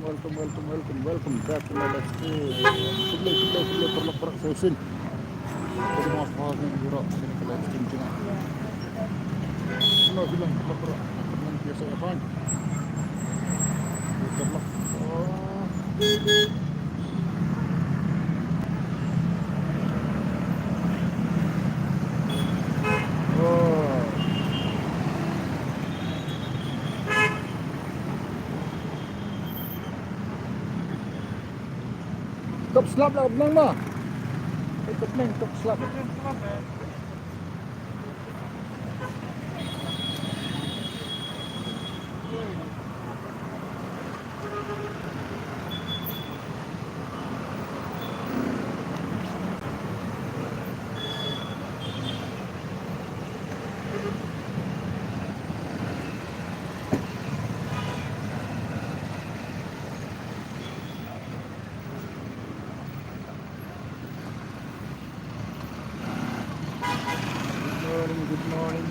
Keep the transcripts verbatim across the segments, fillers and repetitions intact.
Welcome, welcome, welcome, welcome back to my live stream. Khublei, khublei, khublei paralok paralok sa shisien. Khublei, paralok paralok sa shisien. Khublei, khublei, paralok paralok. Top slap lah, menang mah. Top menang, top slap. Good morning, good morning.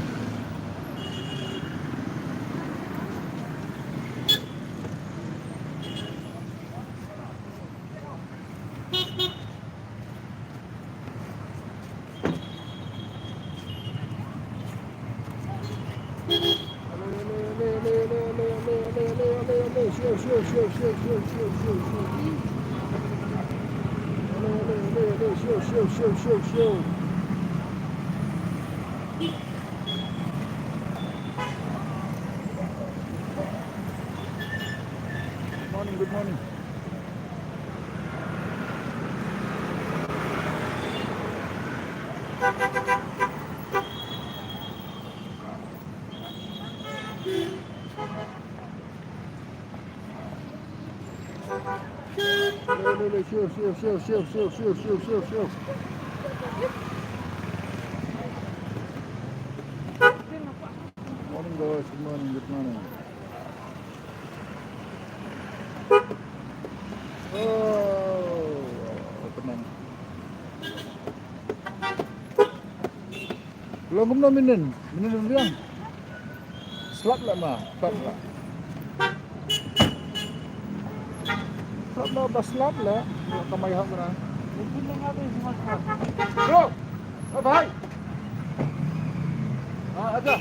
Good morning, good morning. Morning, guys. Good morning, good morning. Oh, opening. Long kumno minin, minin biang. Slap lah ma, slap lah. Slap lah, ba slap lah. Kamai hak mana? Bro, bye bye. Ah, ada.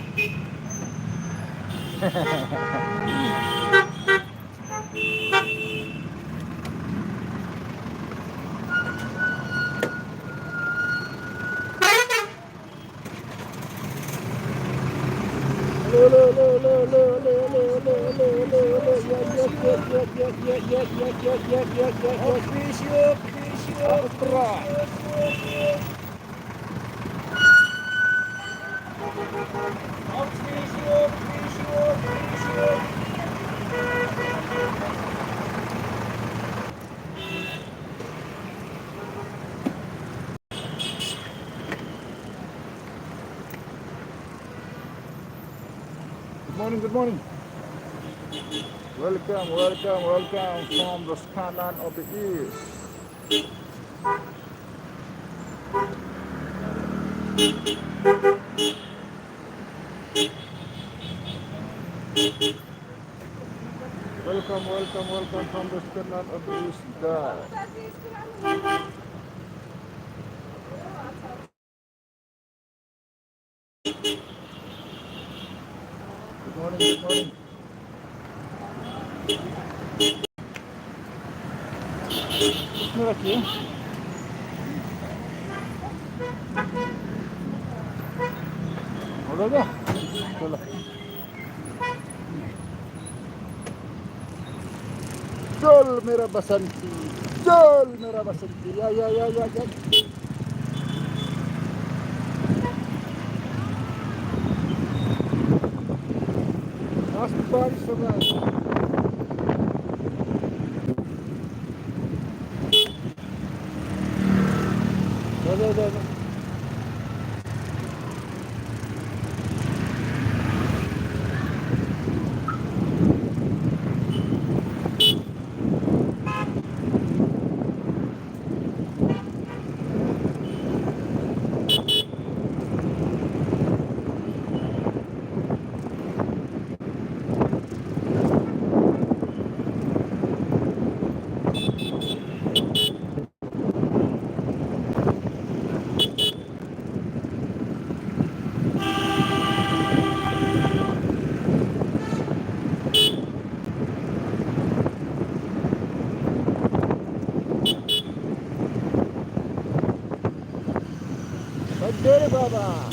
Good morning, good morning. Welcome, welcome, welcome from the skyline of the east. Welcome, welcome, welcome from the skyline of the east, guys. Good morning, good morning. Mira aquí, ¿eh? Hola, ya. Hola. Jol mera basanti, jol mera basanti. Ya, ya, ya, ya, ya. Mas baris, sabar. Dere Baba.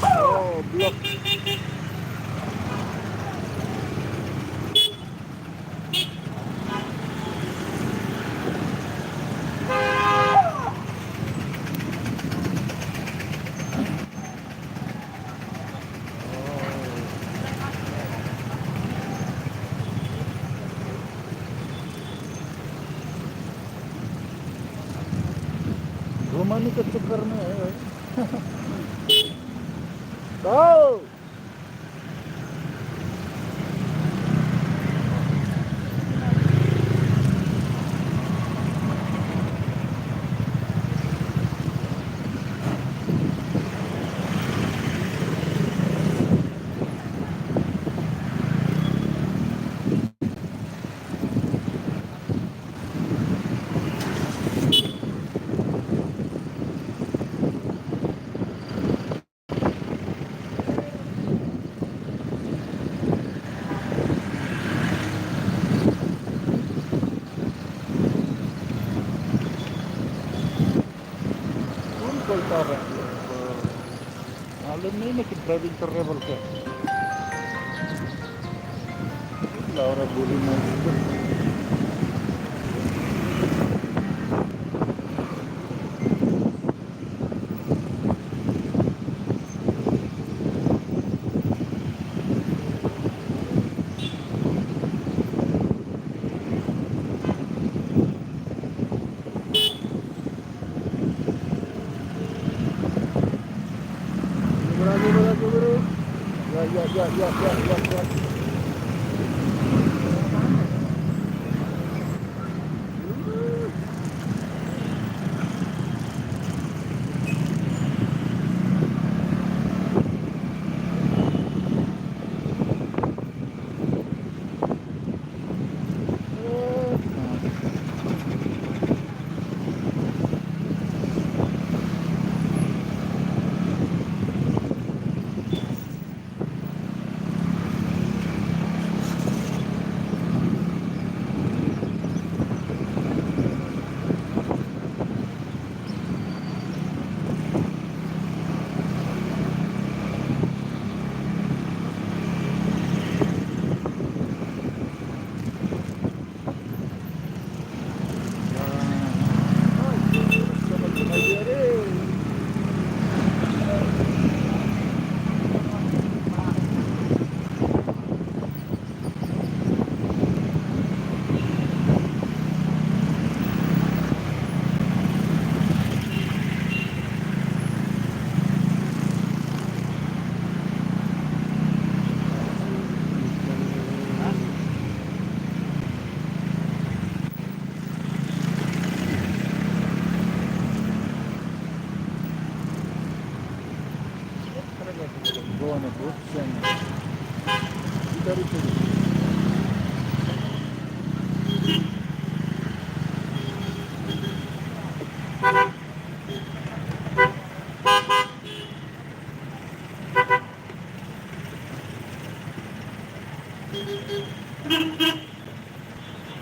Oh, block. घुमाने के चक्कर में है भाई। Go! कौन चलता है? मालूम नहीं ना कि ड्राइविंग कर रहे बोल के। लाओ रे, बोली ना।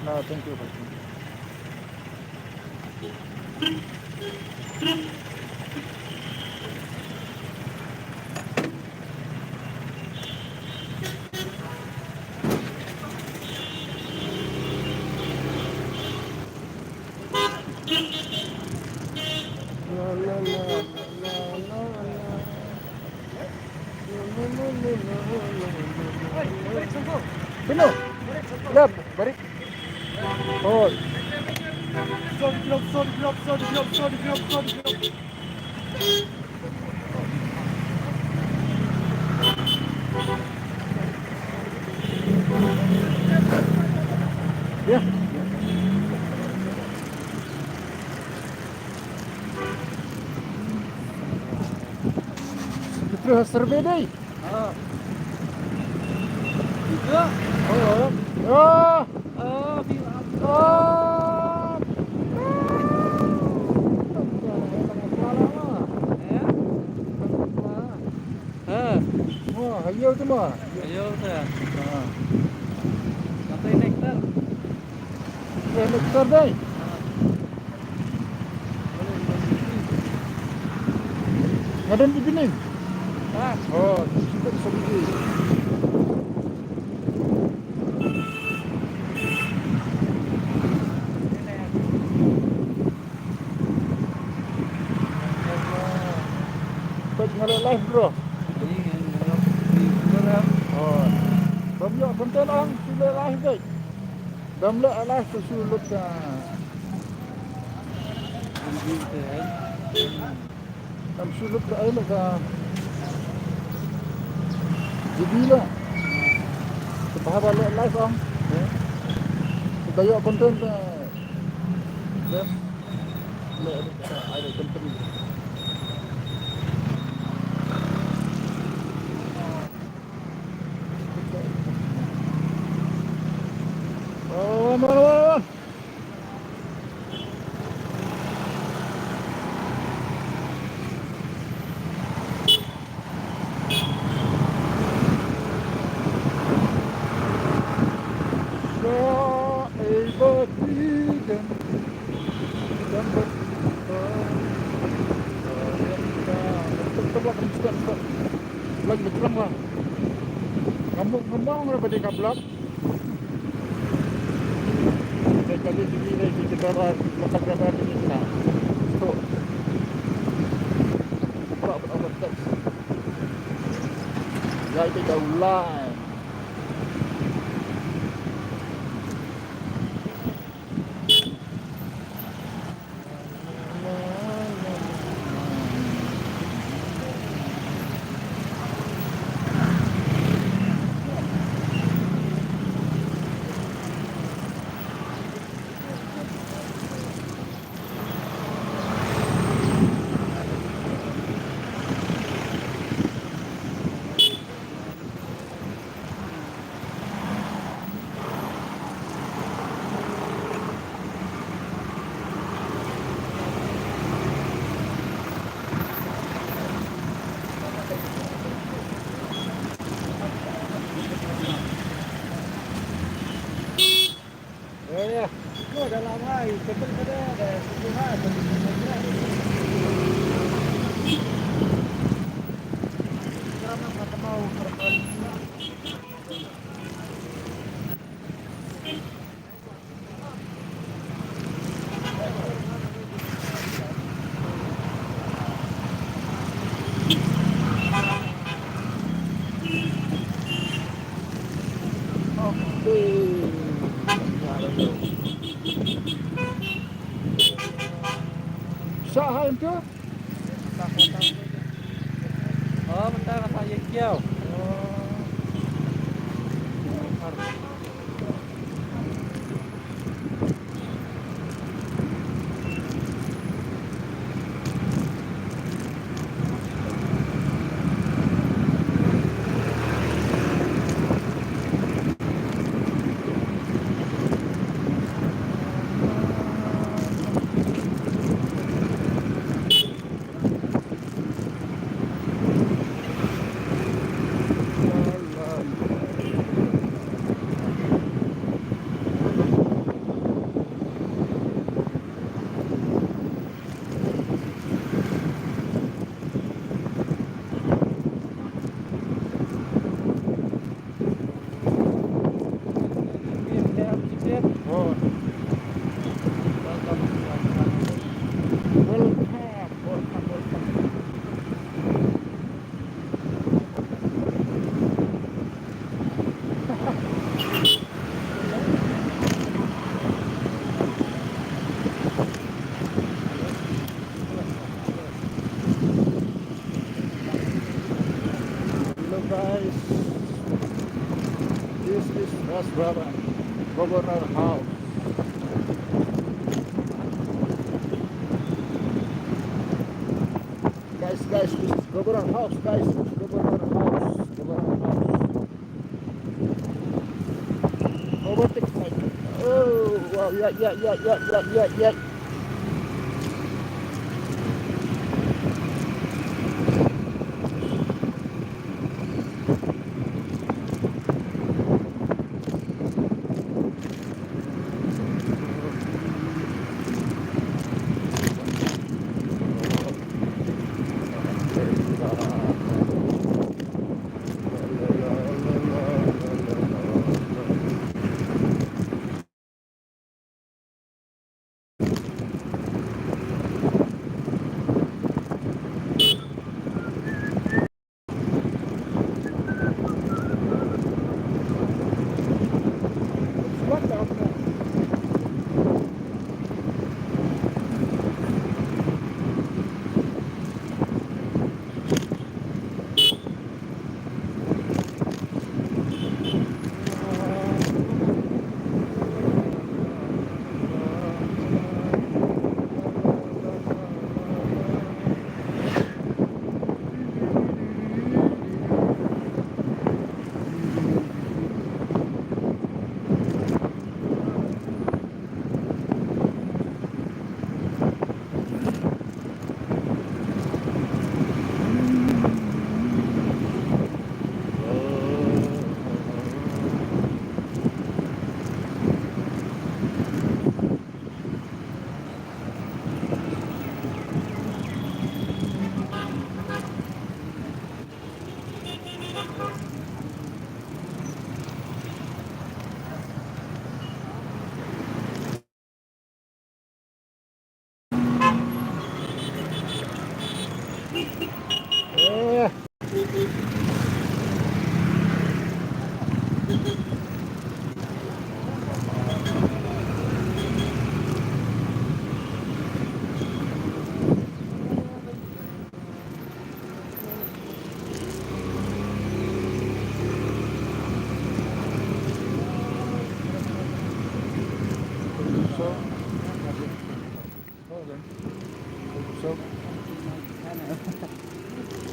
Ah, thank you, thank you. Sino? Ya, balik. Oh. Ya. Terus survey deh. Ah. Tiga. Oh. Oh. Oh, di. Oh. Eh? Ha. Oh, ayo tu mah. Ayo tu. Ha. Satu hektar. Satu hektar deh. Ha. Nga don ki bneng. Ha. Oh, shu peit sa bneng. Peit nga leh live, bro. Oh. Bym ïoh content ang, shu leh live peit. Bym leh live to shu lut ka. Kam shu lut ka ai la ka. Jadi la. Te ba haba leh live ong. Te ba ïoh content te. Te. Leh ka ai la content. Oh, man, man, man. Lagi berperang lah. Ngam, ngam ong daripada ka blok. Dei kali sini dei kita bar, kita bar sini kita. Tu. Buka buka buka. Ya, itu jauh lah. Ya, ya. Itu dalam hai, betul pada ada tujuh hai, betul pada. Kerana kata mau kerana. Sa hai em tu? Oh, mynta nga sa ïa kiaw. Oh. Governor House. Guys, guys, this is Governor House, guys. Governor House. Governor House. Overtake. Oh, wow, yeah, yeah, yeah.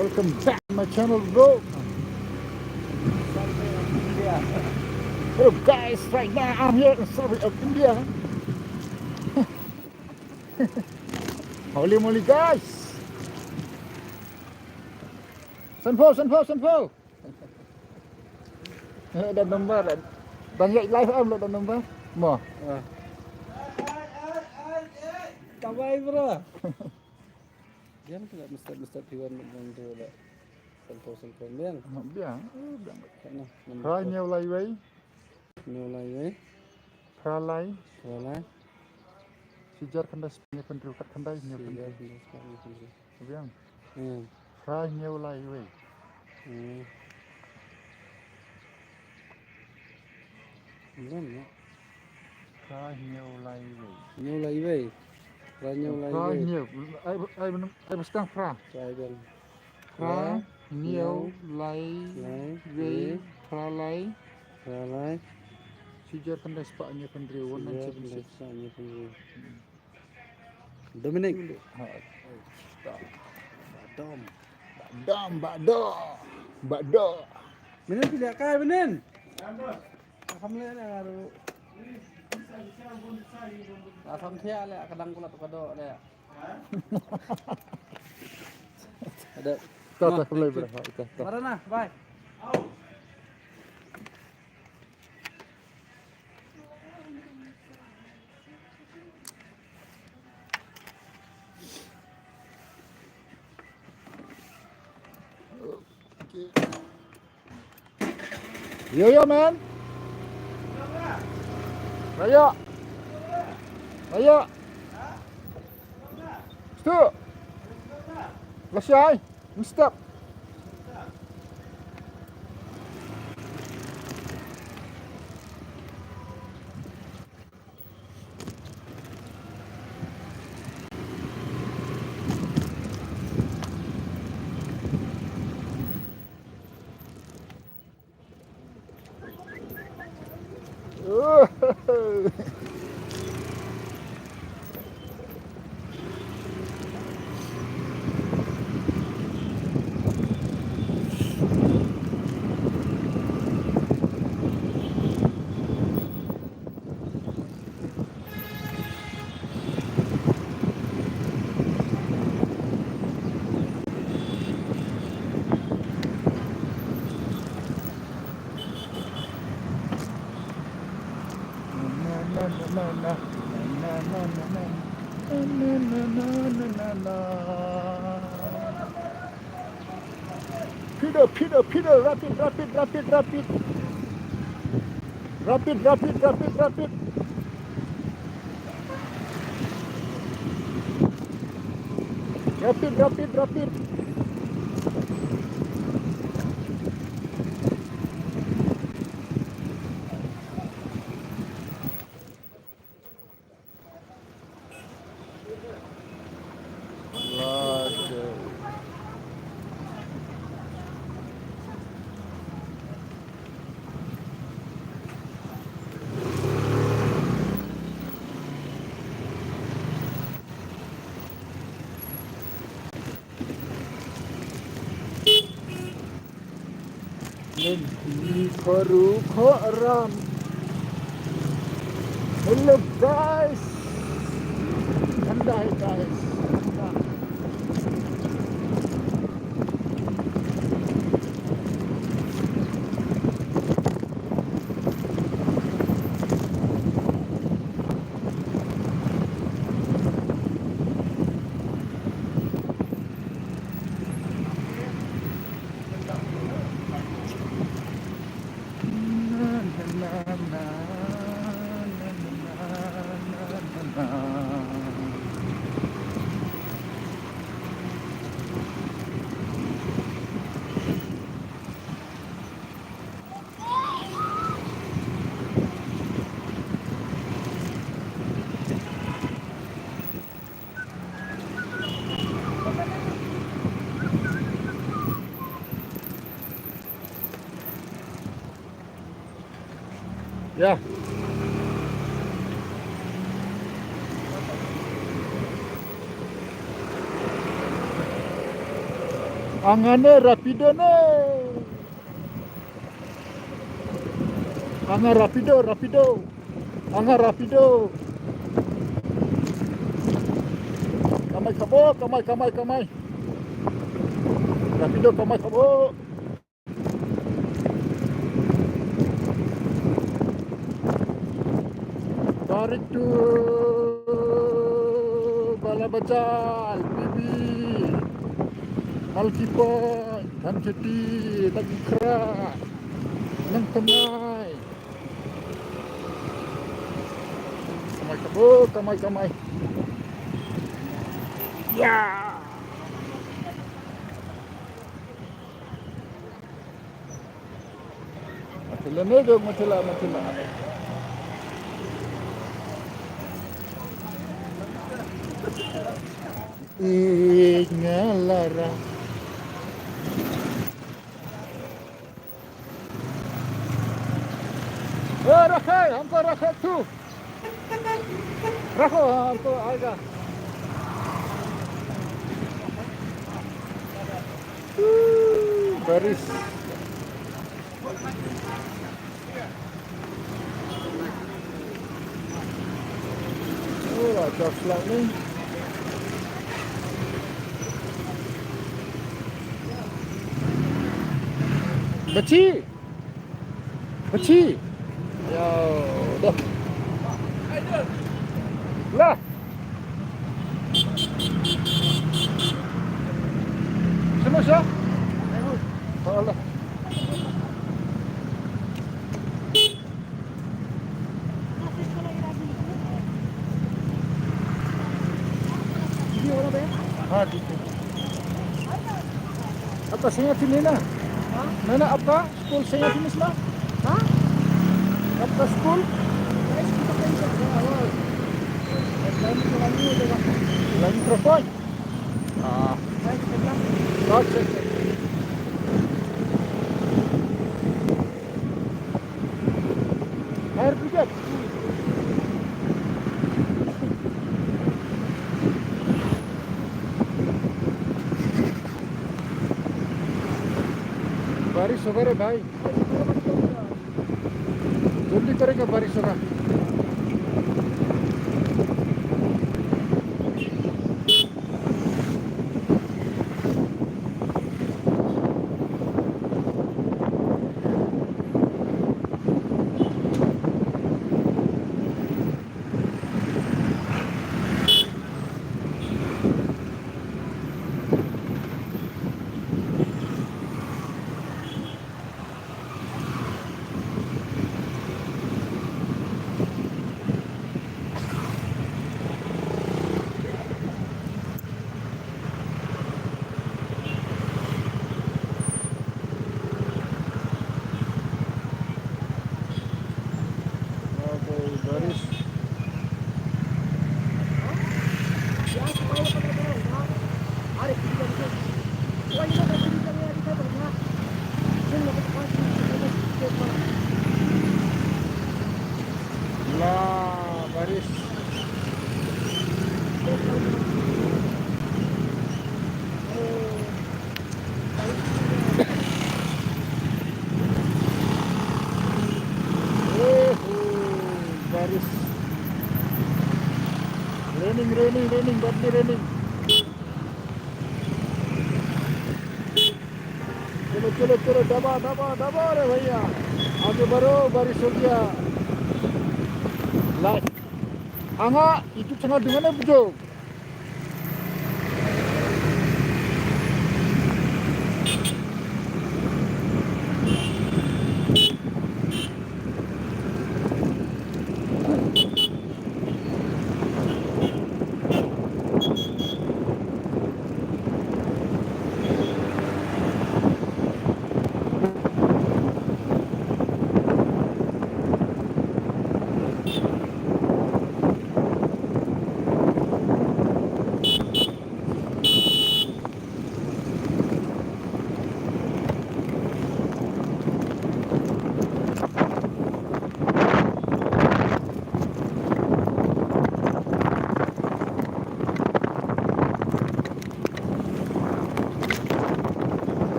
Welcome back to my channel, bro. Hello guys, right now I'm here in Surrey of India. Holy moly, guys. Sanpho, sanpho, sanpho. Eh, da number. Dang ïa live am da number. Mo. Ah. Tabai, bro. Diam tu lah, mesti, mesti piwan mesti tu lah. Sanpho, sanpho, biang. Biang, eh, biang. Kat na, number. Phra hynñiew lai wei. Hynñiew lai wei. Phra lai. Phra lai. Shi hajar khyndai spah hynñiew phew hynriew, khatkhyndai hynñiew phew hynriew. Shi hajar khyndai spah hynñiew phew hynriew. Biang. Hmm. Phra hynñiew lai wei. Hmm. Biang, ya. Phra hynñiew lai wei. Hynñiew lai wei. Phra hynñiew lai wei. Phra hynñiew. Ai, ai, ai, ba sdang phra. Phra hynñiew. Phra hynñiew lai wei. Lai wei. Phra lai. Phra lai. Shi hajar khyndai spah hynñiew phew hynriew, one nine seven six. Shi hajar khyndai spah hynñiew phew hynriew. Hmm. Dominic. Ha. Ba dom. Ba dom, ba dom. Ba dom. Mynnin phi leh kai mynnin? Kham leh ne nga ruh. Nga sam thiah leh ka dang kulat ka doh leh. Ada. Ta ta, khublei bro. Ta ta. Marana, bye. Yo, yo, man. Ayo. Ayo. Stu. Lashai. Stop. Peter, Peter, Peter, rapid, rapid, rapid, rapid. Rapid, rapid, rapid, rapid. Rapid, rapid, rapid. Lynti khoru khoram. Hello guys. Thanda hai guys. Thanda. Ya. Angane rapido ne. Anga rapido, rapido. Anga rapido. Kamai kabo, kamai, kamai, kamai. Rapido kamai kabo. Barik tu Bala Bajal, Bibi, Malkipon, Thankheti, Tagikra, Nangthymmai. Kamai kabo, kamai, kamai. Ya. Matila ne dong, matila, matila. Ingalara. ए, रखे, हमको रखे तू। रखो, हाँ, हमको आएगा। बारिश। Oh, ada flag ni. Beci. Beci. Ya, dah. Lah. Sino siya? Wala. हाँ, ठीक है। आपका सही है, फिर लेना। हाँ? मैंने आपका स्कूल से यहाँ फिनिश ना? हाँ? आपका स्कूल? लाइन प्रॉपर? हाँ। अच्छा, अच्छा। फायर ब्रिगेड? बारिश होगा रे भाई, जल्दी करेगा, बारिश होगा। La, baris. Oh, baris. Raining, raining, raining, badly raining. चलो, चलो, चलो, दबा, दबा, दबा रे भैया। आगे बढ़ो, बारिश हो गया। लाइट। आंगा, इतु चंगा दुंगने बुझो।